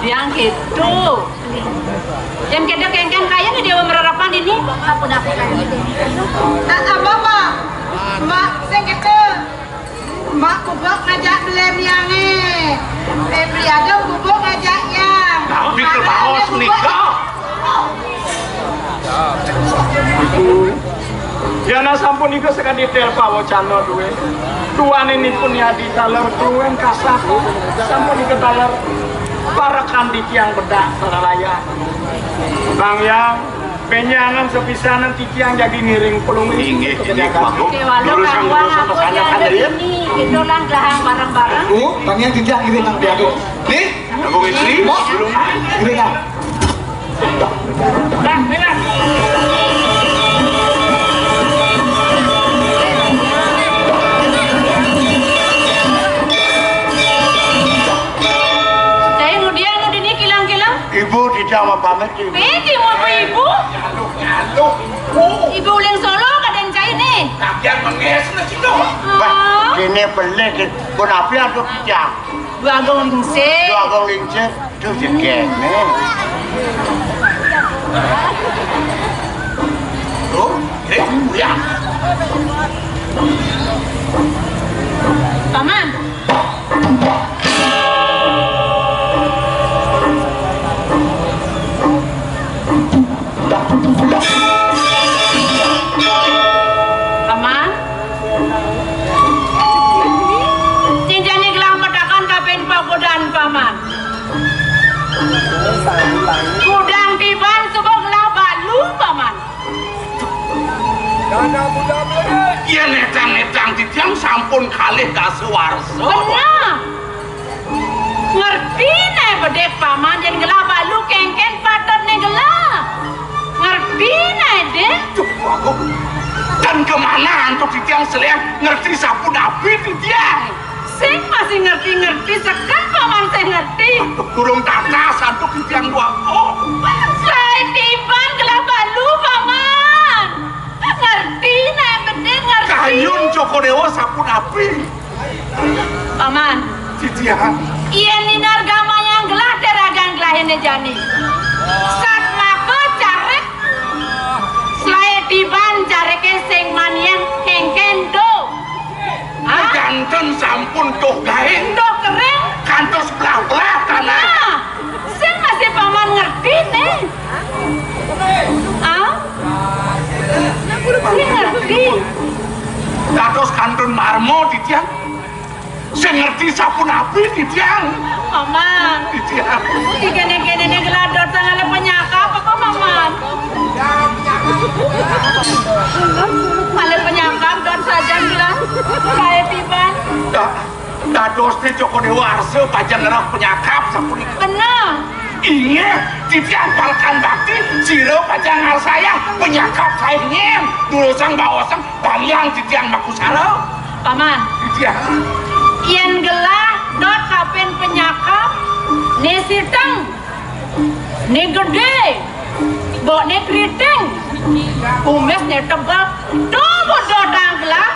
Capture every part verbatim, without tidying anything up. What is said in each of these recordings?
Yang gitu. Yang kita kengken kaya nih Dewa Merarapan ini. Aku dapet kaya gitu. Ah, apa, Mak? Mak, sing gitu. Mak kubuk ngajak belemiange. Febri ada kubuk ngajak yang. Tapi kebaos nikah. Ibu, yana sampun nika sakadi tel pawacana duwe. Duane nipun yadi taler duwen kasah. Sampun nika taler parekan di tiang bedak saralaya. Bang Yang, benjangan sepisanan titiang jagi ngiring pelungguh. Inggih, inggih, Pak Guru. Durus kang durus sampeyan kandhani. Ini, kita lang gelahang bareng-bareng. Bu, Bang Yang titiang ngiring nang piatu. Nih, Agung Istri, Mbok, belum. Ngiring nang. Cai ngudian nu dini kilang-kilang? Ibu tidak mau pamit, Ibu. Piti mau ibu? Ibu uling solo kadang cai nih. Kagian menges na situ. Bah, kene beli, pun api ada pecah. Dua gong lingsir. Dua gong lingsir. Duh, ya kene. Tuh, eh, ya. Paman. Paman. Cincin gelah matakan kapin pagodan, Paman. Kudang tiban suba gelah balu, Paman. Yen netang-netang titiang sampun kalih dasa warsa. Bener. Ngerti ne bedik, Paman, yen gelah balu kengken patut ne gelah. Ngerti ne, Dik? Duh, Agung. Dan kemana antuk titiang selian ngerti sapunapi titiang? Sing masih ngerti-ngerti, seken Paman sing ngerti. Durung tatas antuk titiang duaku. Saya tiban gelah balu, Paman. Ngerti, nek penting ngerti. Kayun Cokor Dewa sapunapi? Paman. Titiang. Yen ninar gamayang gelah teragan gelahine jani. Satmaka carik. Selae tiban carike sing manian kengken do. Hah? Janten sampun tuh gaeng. Tuh kering. Kantos belah-belah tanah. Nah, sing masih Paman ngerti nih. Ah? Sing ngerti. Dados kantun marmo titiang. Sing ngerti sapunapi titiang. Paman. Titiang. Iki kene-kene ne geladot sang ale penyakap apa, Paman? Ale penyakap dot sajan gelah. Kae tiban. Da-, dados te Cokor Dewa Arsa pajang ngerah penyakap sapunika. Bener. Inggih, titiang palekan bakti, sira pajang ngarsayang penyakap saengin, durusang baosang, baliang titiang makusara. Paman. Titiang. Yen gelah dot kapin penyakap, ne siteng, ne gede, bok ne keriting, kumis ne tebal, tuh bodoh tanggelah,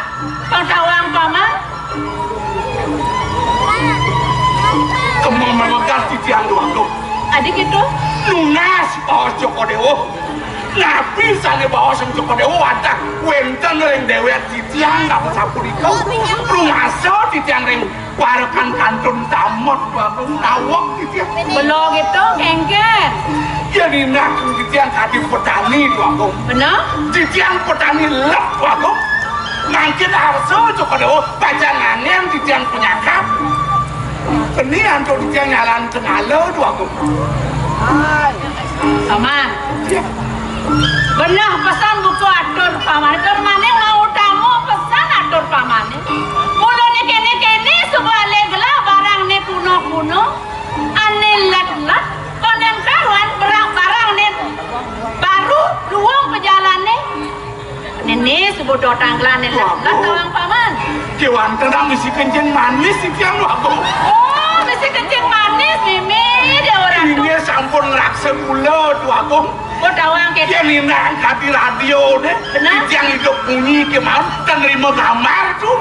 pang tawang Paman. Kemeng memegas titiang duaku. Adi gitu? Nunas baos Cokor Dewa. Napi sane baos Cokor Dewa wantah wenten ring dewek titiang napa sapunika? Rumasa titiang ring parekan kantun tamet duaku, naweg titiang. Belo gitu, kengken. Yen inah titiang kadi petani duaku. Bener? Titiang petani lep duaku. Mangkin arsa Cokor Dewa pajang angin titiang penyakap. Keni antuk titiang nyalan tengala duaku. Paman. Ya. Beneh pesan buka atur Paman. Tur maning mau tamu pesan atur Pamane. Mulane kene-kene suba ale gelah barang ne punah-punah, ane let-let, konden karuan berak barang ne baru luang pejalane. Nene suba dotang gelane. Waduh. Lah tawang Paman. Kewanten misi kencing manis titiang, Wagung. Oh, misi kencing manis, mimi dia orang tu. Inggih sampun ngraksa gula, Wagung. Oh, tawang ke. Yen inang kadi radio deh. Benar. Titiang idup bunyi kemawon, ten nerima gambar tu.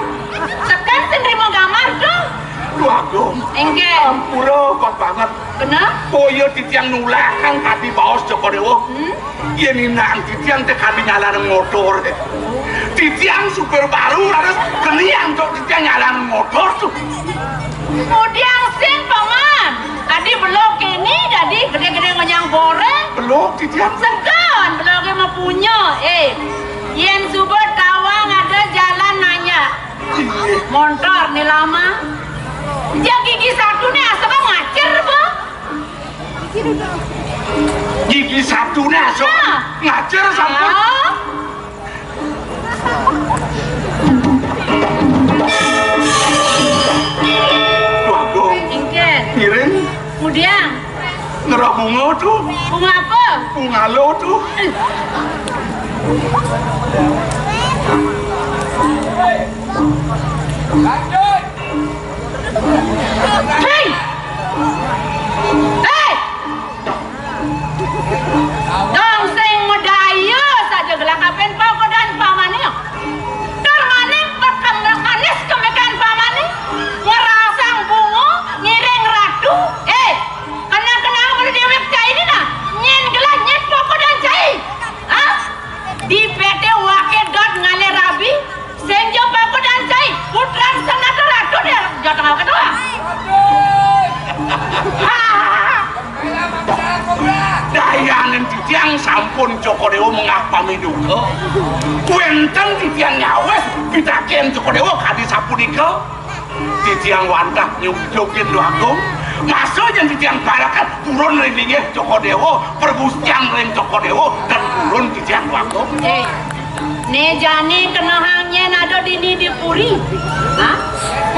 Tekan ten nerima gambar tu. Wagung. Éngkén. Ampura, Pak banget. Kenapa? Oh iya, titiang nulakang kadi baos Cokor Déwa. Hmm? Yén inang titiang té kadi nyalaning motor. Titiang supir baru, harus kenian cok titiang nyalaning motor tuh. Mudiang sing, Paman. Adi belok kéné, dadi gedé-gedé ngonyang goréng. Belok, titiang. Sengkan, beloknya mau punya. Eh, yén suba tawang ada jalan nanya. Iya. Montor né lama. Ya gigi satu né asal ngacir, Bang. Gigi satu né asal ngacir sampun. Ah. Duh, Agung. Éngkén. Piring. Mudiang. Ngerah bunga tuh. Bunga apa? Bunga lo tuh. Héi! Héi! Dong sing madaya saja gelakapin pakodan pamané. Tur maning pekemekanis kemekan pamané. Ngerasang bunga ngiring ratu. Eh, kena-kena mula déwék cai ini nah. Nyén gelah nyén pakodan cai. Hah? Di P T waké dot ngalih rabi. Sing ja pakodan cai, putran sanada ratu dé jateng awake doang. Dayaning titiang sampun Cokor Déwa mengah pamiduka. Wénten titiang nyawis pitaken Cokor Déwa kadi sapunika. Titiang wantah nyuk-, nyukin Déwa Agung. Masa yén titiang barakan purun ring linggih Cokor Déwa, pergustian ring Cokor Déwa, dan purun titiang Déwa Agung. Eh, né jani kenehang nyén ada dini di puri. Hah?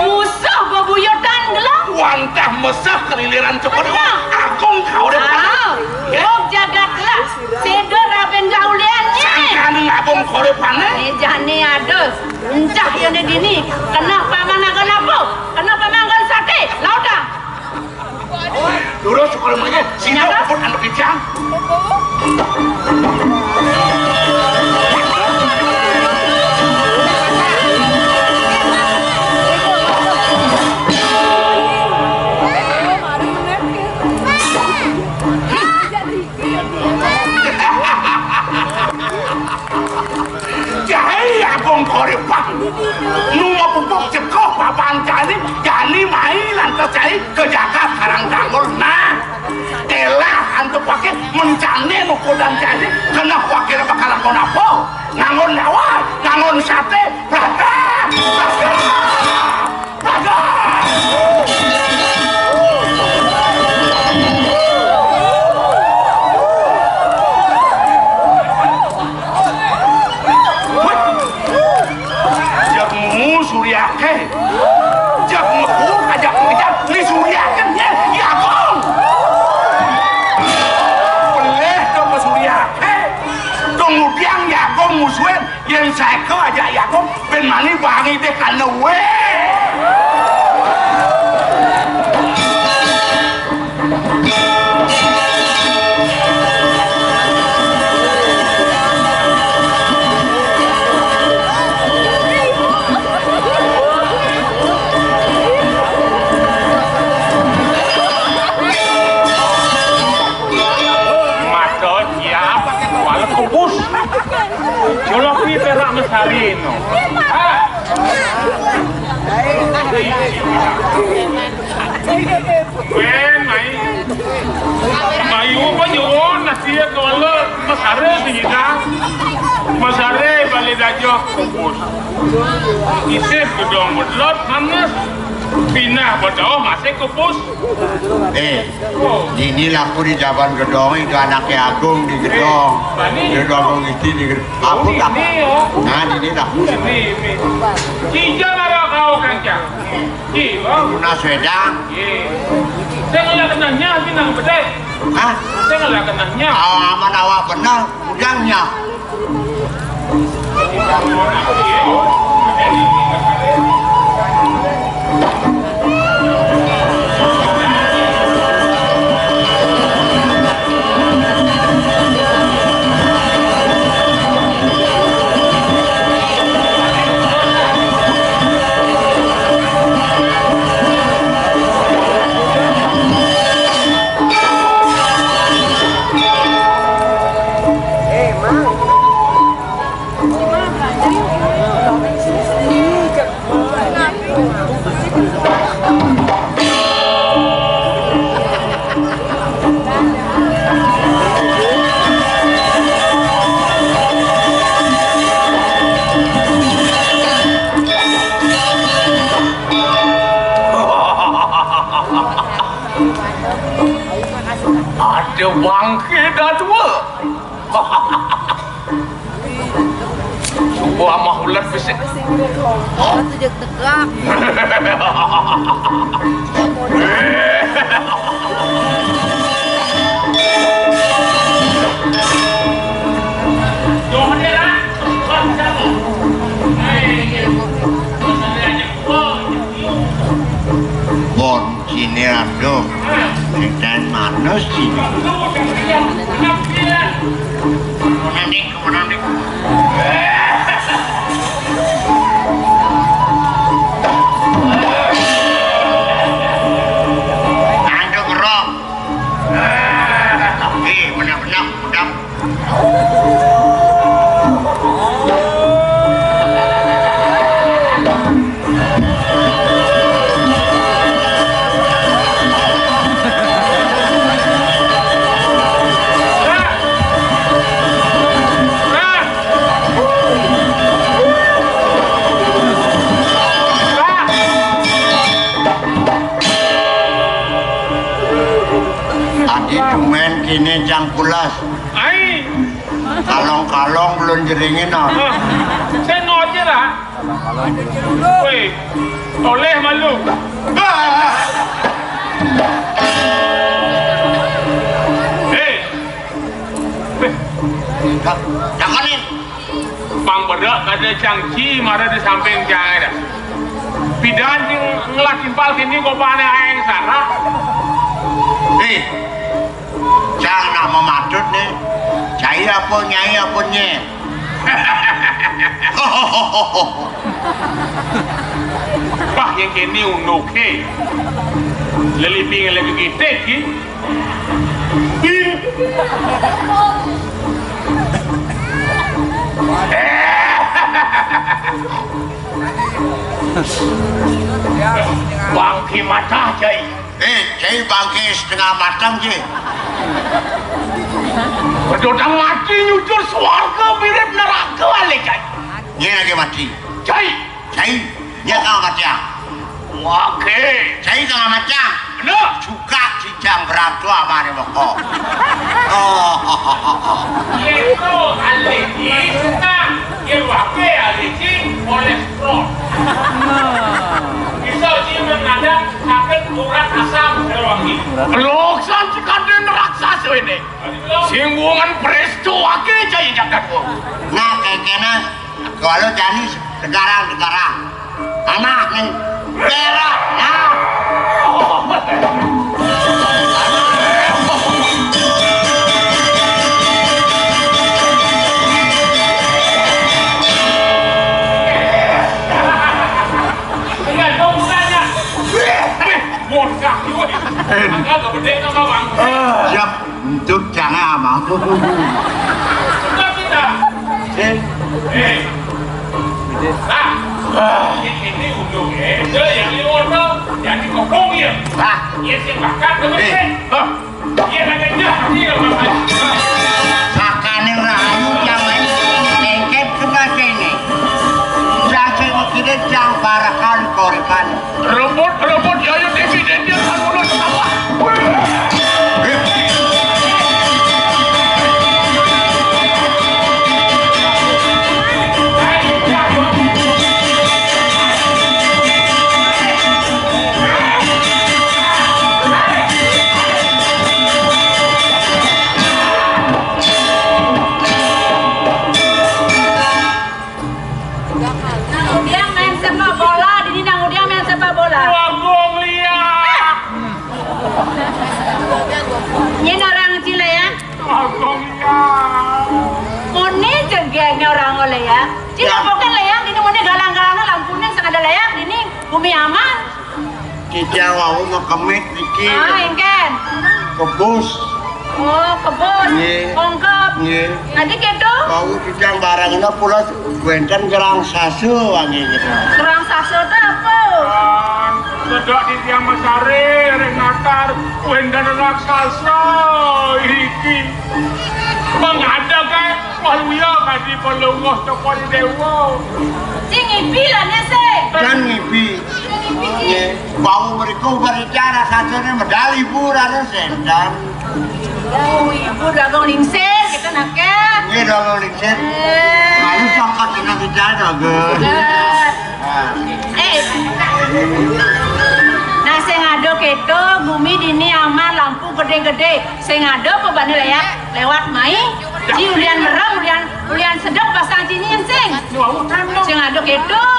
Musuh bebuyutan gelah. Wantah meseh kaliliran Cokor Déwa. Bener. Agung kauripan. Ah, ya. Oh, jagat gelah. Séda rabin gaulian nyén. Sangkaning Agung kauripané. Né jani ada. Encah yéné dini, keneh paman anggon apa? Keneh paman anggon saté, lautang. Durus sekolah maya, sida puput anak ijang. Cai Agung kauripan. Nu mapupuk cekoh papan cai, jani mai lantas cai ka jagat Karang Tanggul. Nah, élah antuk waké mencane nukudan cai, keneh waké bakal anggon apa? Nganggon nyawa, nganggon saté, brangkat! Brangkat! Jemu Suryaké. Jemu kajak ngejar ni Suryaké, nyén, Agung. Pelih dong ke Suryaké. Dong ngudiang Agung musuhin. Yén saéka ajak Yakub, bén mani bangi deh kana wé. Mata siap, kuala kubus. Jolok kuwi perak mesari no. Ah. Wen, mai. Mayu apa nyuwun nasi ya kuala mesari sing ida. Mesari balik dajah kubus. Isip gedong bedlot manis. Pindah bedong masih kubus. Eh, dini laku di jaban gedong itu anaké Agung di gedong. Di gedong isi di gedong. Apa tak? Nah, dini laku. Ija lara kau kancang. Ija. Lunas wedang. Saya ngelak kenanya, tapi nang bedai. Hah? Saya ngelak kenanya. Aman awak benar, udangnya. Bangké dadua. Coba amah ulet besik. Itu jeg tegak. Bon, sini aduh. Setan manus sini. Nanti, nanti. Tanduk roh. Eh, benar-benar udah. Adi tumen kini cang pulas. Ai. Kalong-kalong belum jeringin, ah. Ah. Saya ngojek lah. Woi, toleh malu. Hei. Jangan nih. Pang bedak kada cangci mara di samping cang ada. Pidan sing ngelah timpal kini kopane aeng sana. Hei. Cang nak mamatut nih. Cai apa nyai apa nye? Bah, yang kini unduk he. Leliping lagi kitik ki. Bin. Bangki mata cai. Eh, cai bangke setengah matang, cai. Bedodang mati nyujur swarga mirip neraka ale, cai. Nye lagi mati. Cai. Cai. Nye kang mati, ah. Wake. Cai kang mati, ah. Bener. Suka cijang berantu amane moko. Oh. Itu ale, nah. Ye wake ale, cai. Kolesterol. Bisa ji mengadang sakit urat asam wangi. Loksan si kadén raksasa ini. Sing buangan presto ake cai jagat. Nah, kekena kalau jani sekarang-sekarang. Anak nih. Berak. Nah. Iya, dong, tanya. Wih, wih, bocah, wih. Angka gede nama, Bang. Siap, untuk jangan mau. Sudah kita. Eh. Eh. Nah, ini ujungnya, itu yang ini warna, yang dikepung ya. Nah. Iya, sih, bahkan, eh. Hah? Sakane rahayu jamahe engkep kemacene. Jase mekire jang barakal koripan. Rebut, rebut, ya, ya, Devi, Devi, akan mulut apa? Nang udiang main sepak bola, dini nang udiang main sepak bola. Wah, gong liat. Nyen orang Cile ya. Wah, gong liat. Muni jegegnya orang oleh ya. Cile bukan leak, dini muni galang-galang lampunya sing ada leak, dini bumi aman. Kita wau ngekemit niki. Ah, engken. Kebus. Oh, kebus. Nggih. Ongkep. Nggih. Tadi gitu. Wau kita barangna pula wenten gerang sasu wangi gitu. Gerang sasu itu apa? Kan, sedek di tiang mesare, ring natar, wenten raksasa, iki. Mengadeg, eh, waluya kadi pelungguh teko dewa. Sing ngipi lah, nih, sing. Kan ngipi. Ngipi, sing. Nggih. Wau mriku berbicara sajane medal ibu rada sendan. Oh, ibu Déwa Agung Lingsir, gitu, nak, ya. Nggih, Déwa Agung Lingsir. Eh. Malu cokot kena kita, Déwa Agung. Eh. Nah. Eh. Nah, sing ada kéto, gumi dini amar, lampu gedé-gedé. Sing ada apa bani léwat, léwat mai. Ci ulian merem, ulian, ulian sedek pasang cainé, sing. Sing ada kéto.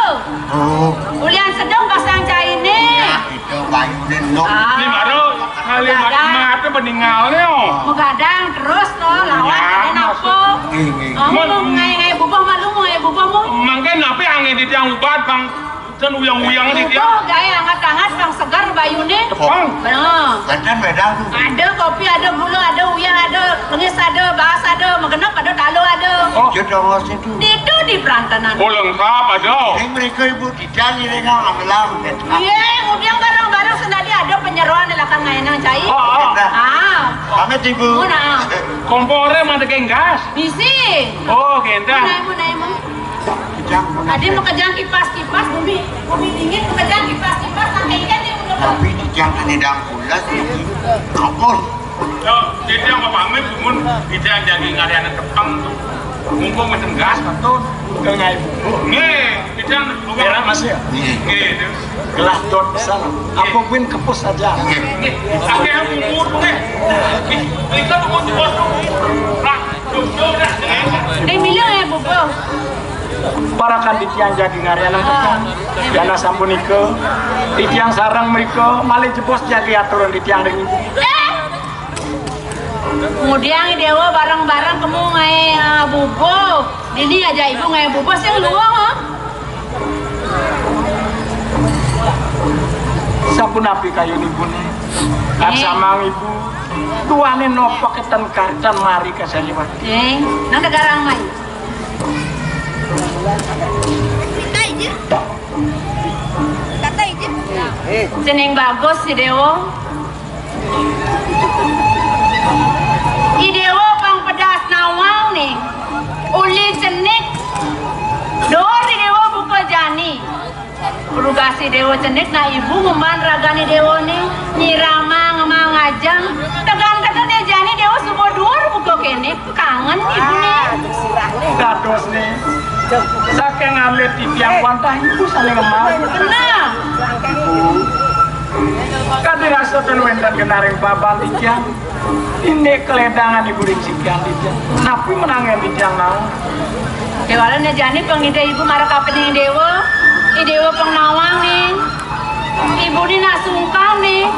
Oh. Ulian sedek pasang cainé. Nah, itu bayuné, Nduk. Ah. Ini baru kali mat-, mata meninggal nih, oh. Begadang terus, no, lawan. Ya, ada napa? Nggih, nggih. Kamu mau ngai-ngai bubuh malu, mau ngai bubuh mu? Mangké napi angin di tiang ubat, Bang? Dan uyang-uyang di tiang. Bubuh gaé anget-anget, Bang, seger bayuné. Tepang. Bener. Banten wedang tuh. Ada kopi, ada gula, ada uyang, ada lengis, ada baas, ada magenep, ada talu, ada. Oh. Jut dong, Mas, itu. Itu di perantanan. Oh, lengkap ada. Ini mereka ibu Janji dengan amelang. Iya, kemudian bareng-bareng sendadi ada penyeroan di lakar ngaénang cai. Oh, oh. Ah. Pamit, Ibu. Mun, ah. Komporé mah teu gas. Bisi. Oh, kénten. Mun, mun, mun. Kejang, mun. Tadi makejang kipas-kipas, bumi, bumi dingin, makejang kipas-kipas, sampai ikan dia udah. Tapi kejang ini dang pulas, ini. Kapur. Yo, titiang pamit, mun titiang jagi ngaré anak tepang. Mumpung wénten gas, pantun. Nggih, titiang. Berak, Mas, ya? Nggih. Gelah dot pisan. Apa kuwi kepus saja? Nggih. Akeh bumbu, nggih. Nggih. Iki bumbu bos. Lah, bumbu dah, nggih. Dek milih ya, bumbu. Parakan titiang jagi ngaré anak tepang. Yana sampunika, titiang sareng mrika malih jebos jagi aturan titiang ring ibu. Eh! Kemudian Déwa bareng-bareng kemu ngaé, ah, bubuh. Dini aja ibu ngaé bubuh sing luwung, oh. Sapunapi kayun ibuné? Kat samang ibu, tuané nopo keten kartan mari ka Sariwati. Eh, nang negara mai. Kata ijin. Kata ijin. Jeneng bagus si Déwa. I Déwa pang pedas nawang nih. Uli cenik. Dor di Déwa buka jani. Rugasi Déwa cenik, nah ibu ngemban ragane Déwa nih. Nyirama ngemang ajeng. Tegan-tegan ya jani Déwa subuh duur buka kene. Kangen ibu nih. Dados nih. Saking alit titiang wantah ibu sané ngemang. Bener. Ibu. Kadi rasa ten wénten genaring papan titiang. Ini keledangan ibu ring sikian titiang. Napi menangan titiang naon? Kéwala né jani pengida ibu marang kapening Déwa. I Déwa pang nawang nih. Ibu ni nak sungkan nih.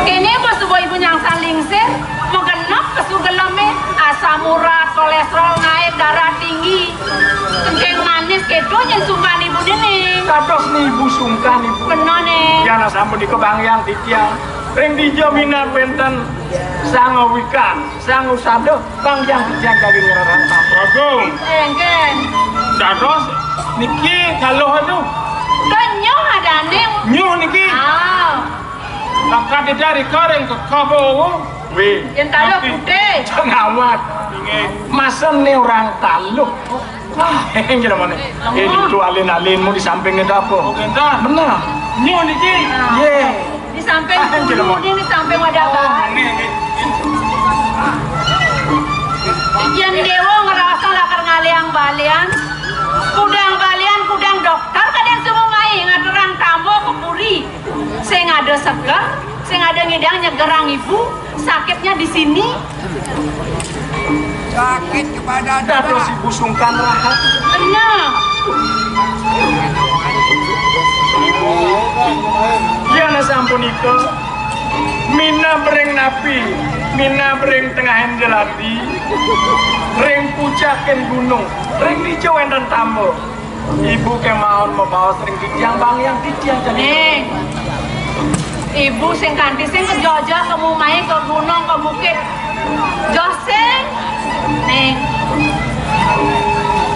Kene pas subuh ibu nyangsan lingsir, magenep kesu geleme, asam urat, kolesterol naik, darah tinggi, kencing manis, kedo nyén sungkan ibu ni nih. Kados nih ibu sungkan ibu. Bener nih. Yana sampun dikebang yang titiang. Ring dija minat wénten sang wikan. Sang usada, bang yang dijang daging ngererang. Bagong. Éngkén. Dados niki kaluh anu. Kan nyuh adané. Nyuh niki. Ah. Maka didari karing ke kabo. Wih. Yang taluh putih. Ngawat. Inggih. Masa né orang taluh. Wah, éngkén mana? Ini tuh alin-alinmu di sampingnya dapur. Oh, kénten. Bener. Nyuh niki. Yé. Di samping ah, bulu, di samping wadah. Oh, ini, ini. Yén Déwa ngerasa lakar ngaliang balian, kudang balian, kudang dokter, kadang semua mai ngaturang tamu ke puri. Sing ada seger, sing ada ngidang nyegerang ibu, sakitnya di sini. Sakit kepada dados ibu sungkan rahat. Bener. Yana sampunika, minab ring napi, minab ring tengahing jelati, ring pucaking gunung, ring dija wénten tambuk. Ibu kemawon mabaos ring titiang bang yang titiang jadi. Ning. Ibu sing kanti sing kejojo kemu mai ke gunung ke bukit. Joh sing. Ning.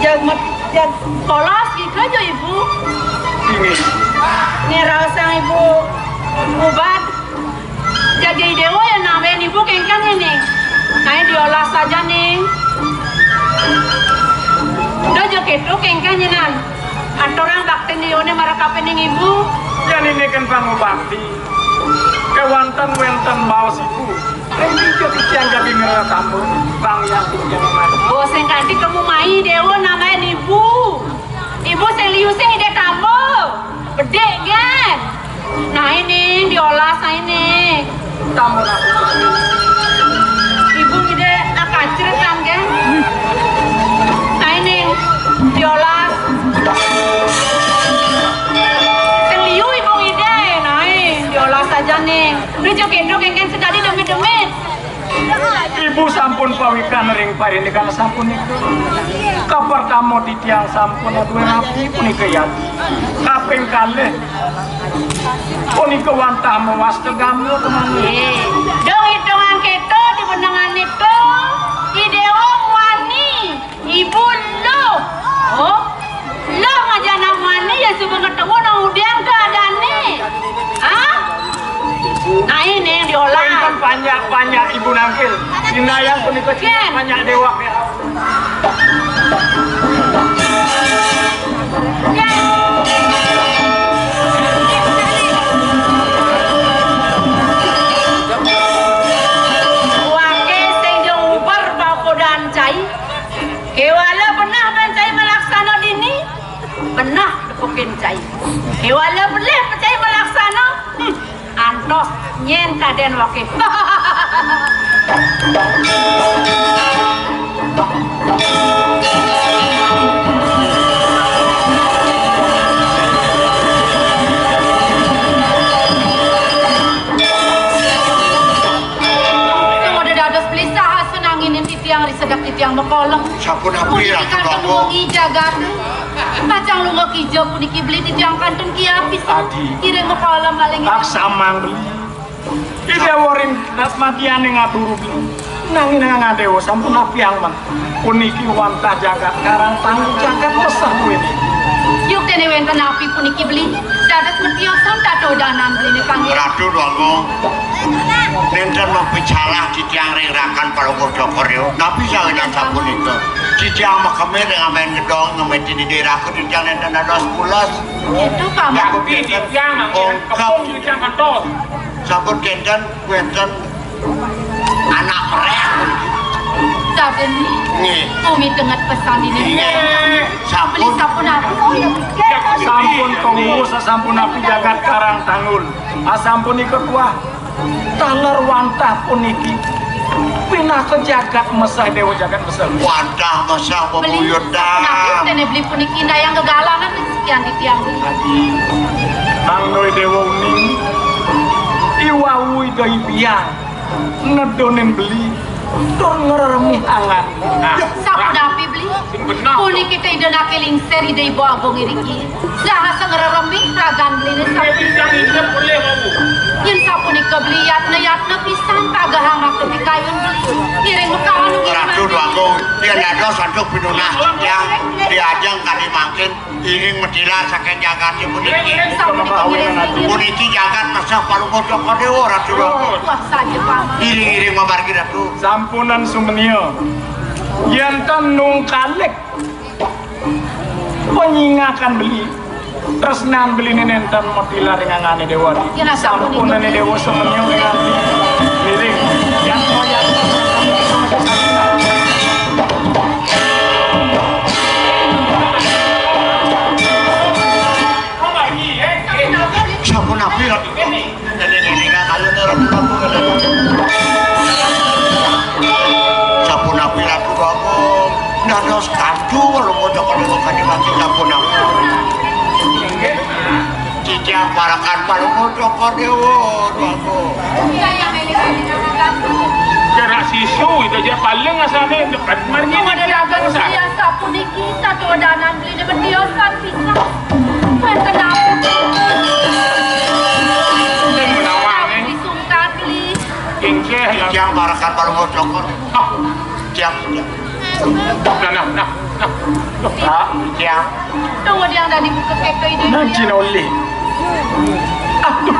Jangan jangan polos gitu aja ibu. Ini. Ngerasang ibu ubat. Jadi Déwa ya nambahin ibu kéngkén ini. Kayak diolah saja nih. Udah aja gitu kéngkén nyenan. Aturang baktin Déwané marang kapining ibu. Yan ini kan pangubakti. Kewanten wénten baos ibu. Ing dija titiang jagi ngrereh tambur, Bang Hyang titiang mati. Oh, sing kanti kemu mai Déwa namain ibu. Ibu sing liu sing idé tambur. Bedik, gén. Nah, ini diolas, nah, ini. Tambur apa? Ibu ngidé, ah, kacret, kan, gén. Nah, ini diolas. Sing liu ibu ngidé, nah, ini diolas aja, nih. Lucu kéto, kéngkén sedadi demit-demit. Ibu sampun pawikan ring parindikan sapunika. Kapertama titiang sampun aduh rapi punika yadi. Kaping kalih punika wantah mawasta gama temen. Nggih. Dong hitungan kéto di benengan nika, I Déwa muani. Ibu lo. Oh. Lo ngajana mani ya suba ngetemu nang udian keadaanné. Hah? Nah, ini yang diolah. Wénten panjak-panjak Ibu Nangkil. Indayang punika Gén. Panjak déwa. Gén. Waké sing dong uber bakodan cai. Kéwala benah ban cai malaksana dini, benah tepukin cai. Kéwala belih cai malaksana, hmm, antos nyén kadén waké. Pada dados beli saha senangin titiang ri sedek titiang makolem. Sapunapi, puniki Ratu kantun Rama? Wengi jagaté. Pacang lunga kija puniki beli titiang kantun kiapisan. Adi. Iring makolem malih. Laksamang beli. Ida waring nasmadiané ngaturu beli. Nanging nang déwa sampun apiang men. Puniki wantah jagat Karang Tanggul, jagat meseh kuwi. Yukténé wénten napi puniki beli? Dados metiosan tatodanan beliné panggih. Ratu Rama. Nénten mapicalah titiang ring rakan Palungguh Cokor Déwa. Napi sawinan sapunika? Titiang makemir ring amben gedong ngemeti di daerahku titiang nénten dados pules. Itu paman. Tapi titiang nanging kepung titiang kantos. Sampun kénten wénten anak merék. Saben nggih. Kumi denget pesan ini. Nggih. Sampun. Beli sapunapi? Sampun kawuh sasampun napi jagat Karang Tanggul. Asampun ika kuah. Taler wantah puniki pinaka jagat meseh, déwa jagat meseh. Wantah meseh bebuyutan. Napi dene beli puniki ndayang gegalanan sekian titiang. Adi, mangda déwa uning, iwau Ida Hyang nedonin beli tur ngreremih angan. Nah, sapunapi beli? Puniki té Ida naké lingsir Ida Ibu Agung iriki. Rahasa ngreremih ragan beliné sapunika. Yén sapunika beli yatna-yatna pisan pagehang makta pikayun beli. Ngiring mekawan. Ratu Déwa Agung, yén dados antuk pinunah titiang diajeng kadi mangkin iring matilar saking jagaté puniki. Puniki jagat meseh Palungguh Cokor Déwa, Ratu Déwa Agung. Wah, saja paman. Iring-iring mamargi, Ratu. Sampunang sumenia. Yén tan nungkalik panyingakan beli, tresnan beliné nénten matilar ring angané déwa. Sampunané déwa sumenia ring ati. Ngiring. Yatna, yatna. Sapunapi, Ratu? Sapunapi, Ratu Déwa Agung? Dados kandu Palungguh Cokor Déwa kadi mangkin, sapunapi? Titiang parekan Palungguh Cokor Déwa, Déwa Agung. Jarak sisu itu aja paling asalnya dekat margi. Ada dagang sapuniki, satu danan beli dapat tiosan pisan. Wénten napi? Wénten menawi, eh. Disungkan, Beli. Inggih, tiang parekan Palungguh Cokor. Ah. Tiang. Nah, nah, nah, nah. Loh, Kak, tiang. Tunggu, tiang tadi buka kéto itu. Nah, Cina olih. Aduh.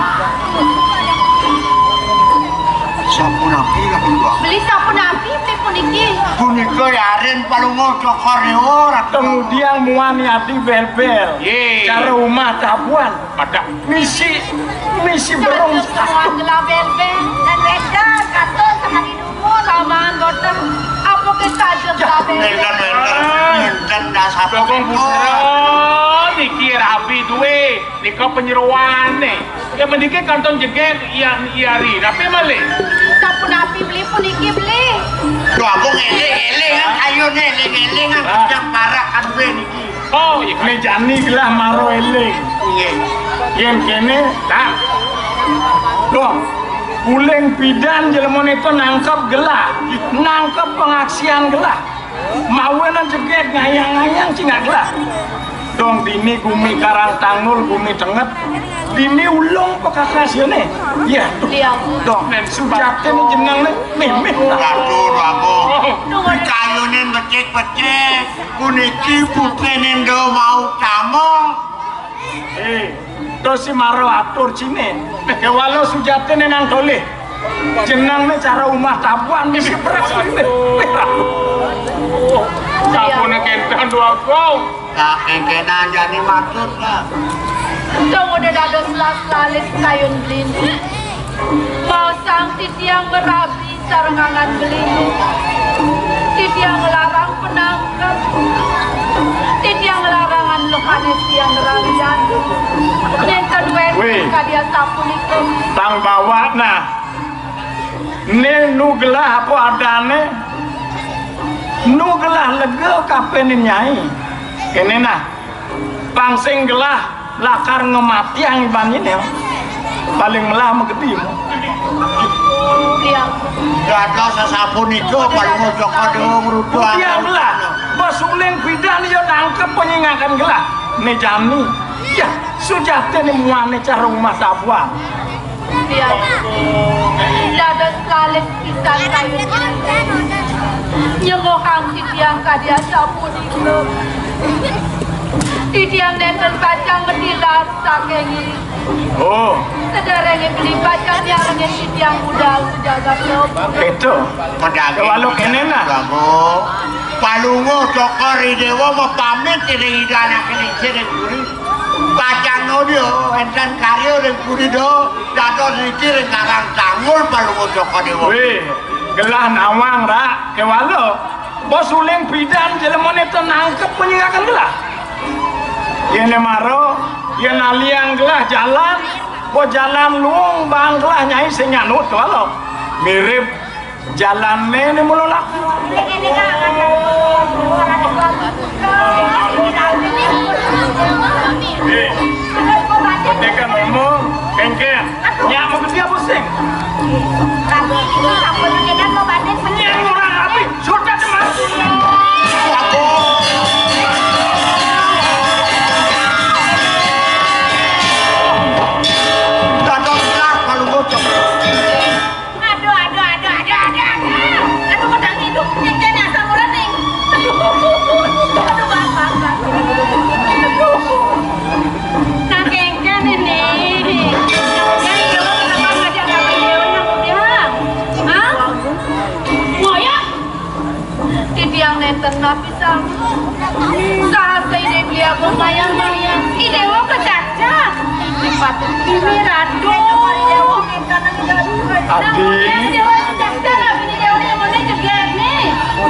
Sapunapi, Ratu Déwa Agung? Beli sapunapi, Beli pun Punika yarin Palungguh Cokor Déwa, Ratu. Kemudian muani adi bel-bel. Yé. Cara umah tabuan. Pada. Misi, misi berung. Kados semua gelah bel-bel. Dan beda, kados sekali dulu. Samaan boten. Apa kita aja gelah bel-bel? Nénten, nénten, nénten dasar. Bagong Putra, niki rabi duwe. Nika panyeroané. Ya mendiki kantun jegég iya, iya ri. Napi malih? Sapunapi beli puniki beli? Duh, aku ngeling-eling, ah, kayuné eling-eling, ah, ah, kejam parak kadué niki. Oh, iya. Né jani gelah mara eling. Iya. Yén kéné, tak. Duh, uling pidan jelemané to nangkep gelah, nangkep pangaksian gelah. Mawinan jegég ngayang-ngayang cingak gelah. Dong dini gumi Karang Tanggul, gumi tenget. Dini ulung pekakasyané. Ya, dong. Sujatiné jenengné mimih. Ratu, Ratu. Kayuné becik-becik. Puniki putriné Nda Mautama. Eh, to si mara atur ciné. Kéwala sujatiné nang tolih. Jenengné cara umah tabuan misi beras. Sampun kénten dua gong. Nah, kéngkénan jani matur, nah. Dong udah dados las-lalis kayun beliné. Mau sang titiang merabi sarengangan beliné. Titiang nglarang penangkep. Titiang nglarang anu hané tiang ngralian. Nénten wénten. Wih. Kadi asapunika. Tang bawa nah. Né nu gelah apa adané? Nu gelah lega kapéné nyai. Kéné nah. Pang sing gelah lakar ngamatiang ibané. Paling melah magedi. Iya. Dados sasapunika Palungguh Cokor Déwa ngruduh. Iya melah. Bas uling pidan ya nangkep penyingakan gelah. Né jani. Ya, sujatiné muané cara umah tabuan. Titiang dados kalih pisan kayun. Nyemohang titiang kadi asapunika. Titiang nénten pacang matilar saking. Oh. Sederengé beli pacang nyarengin titiang budal sejagat loba. Itu. Padahal walau kéné nah. Palungguh Cokor Déwa mapamit ring Ida Anaké Lingsir ring puri. Pacang nodya, énten karya ring puri da, dados niki ring Karang Tanggul Palungguh Cokor Déwa. Wih, gelah nawang, Rak, kéwala. Bas uling pidan jelemané to nangkep penyingakan gelah. Yén mara, yén aliang gelah jalan, bas jalan luung bang gelah nyai sing nyanut kéwala. Mirip Jalan né, né mula laku. Éh, tekan ngomong, kéngkén. Nyak mau gede apa sing? Nyak orang rapi, sudah cemas. Dados gelah kalau bocor. Aduh, aduh, aduh, aduh, aduh, aduh. Aduh, pedang hidup, yang kena asam urat nih. Aduh, aduh, bang, bang, bang. Aduh. Nah, kéngkén ini. Nyai Déwa kenapa ngajak kami Déwa nyambut dia? Hah? Ngoyak? Titiang nénten napi sami. Saha Ida Beli Agung mayang-mayang. Ih, Déwa kecacah. Ini Ratu. Adi. Adi Déwa kecacah, Adi Déwa yang mana jegég nih.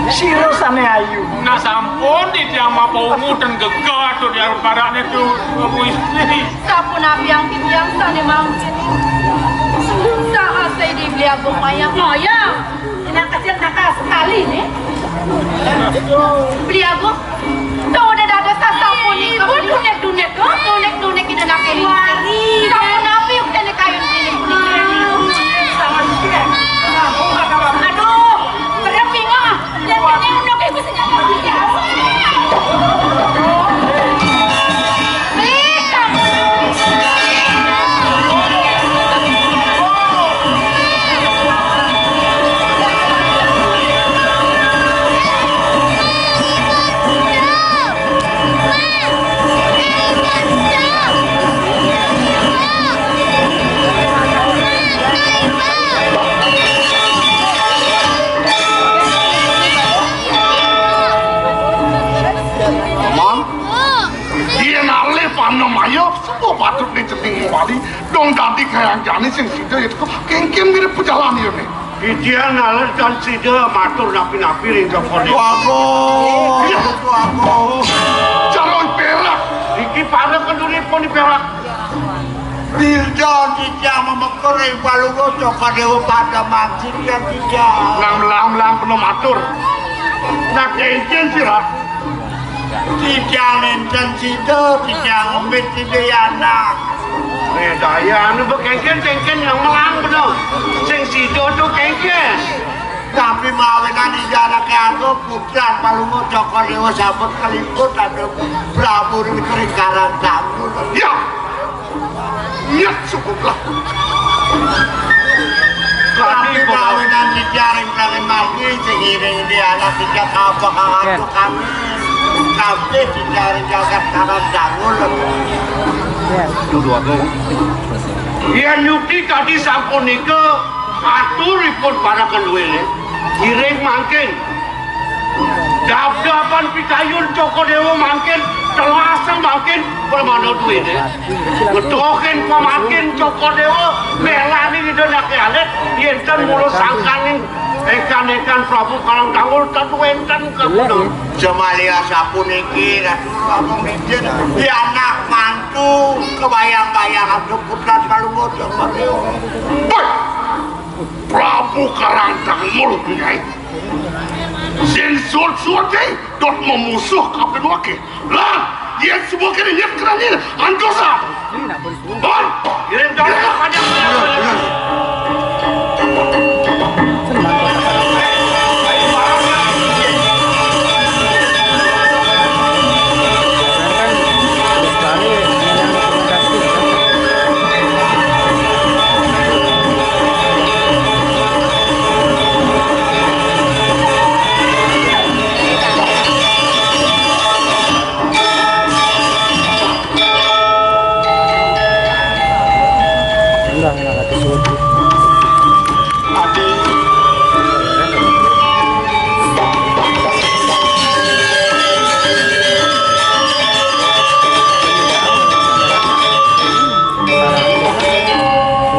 Sira sané ayu. Nah, sampun titiang mapa ungu dan gegat tuh di alun barane tuh, Ibu Istri. Sapunapi titiang sané mangkin. Saha Ida Beli Agung mayang-mayang. Anak kecil nakal sekali nih. Beli Agung, tuh udah dados sasapunika, dunek-dunek, tuh, dunek-dunek itu nak ini. Sapunapi udah nek kayun ini. Aduh, berat bingung. Yang kene udah kayak bisa nyampe dia. Adi kayang jani sing sida ya teka kéngkén mirip pejalan ya né. Titiang nalih tan sida matur napi-napi ring Cokor Déwa. Waduh, iya. Waduh. Cara perak. Iki pada kenduri pun diperak. Bilda titiang mameker ring Palungguh Cokor Déwa pada mangkin ya titiang. Nang melang-melang kena matur. Nah, kéngkén sira. Titiang nénten sida, titiang amit sida ya anak. Eh, daya anu ba kéngkén, kéngkén yang melang bener. Sing sida to kéngkén. Tapi mawinan ida anaké anggo putran Palungguh Cokor Déwa sampun kaliput ada Prabu Déwi Karang Tanggul. Ya. Nyet cukuplah. Tapi mawinan titiang ring margi sing iring di anak titiang kabeh kangatu kami. Kabeh titiang ring jagat Karang Tanggul. Duh, Agung. Yén yukti kadi sapunika aturipun para kendhuwéné, iring mangkin. Dabdaban pikayun Cokor Déwa mangkin, telasang mangkin pramana duwéné. Ngetohin pamangkin Cokor Déwa, melaning Ida Anaké Alit, yén ten mula sangkaning ékan-ékan Prabu Karang Tanggul ten wénten kagungan. Samaliha sapuniki, Ratu Prabu Mijil, di anak mantu, kabayang-bayang ada putran Palungguh Cokor Déwa. Woi! Prabu Karang Tanggul, Nyai. Sing suud-suud, Nyai, dot mamusuh kapinuaké. Lan, yén suba kéné nyet kéné nyet, antosan. Lan, ngiring dana pada. Enggak, enggak, enggak, sulit.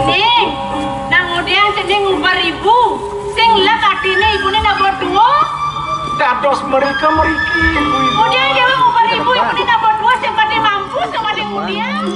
Ning, nang ngudiang cening ngubah ibu. Sing lek atiné ibuné naba tua. Dados mrika mriki, ibu-ibu. Ngudiang déwék ngubah ibu, ibuné naba tua, sing paté mampu, sing paté ngudiang.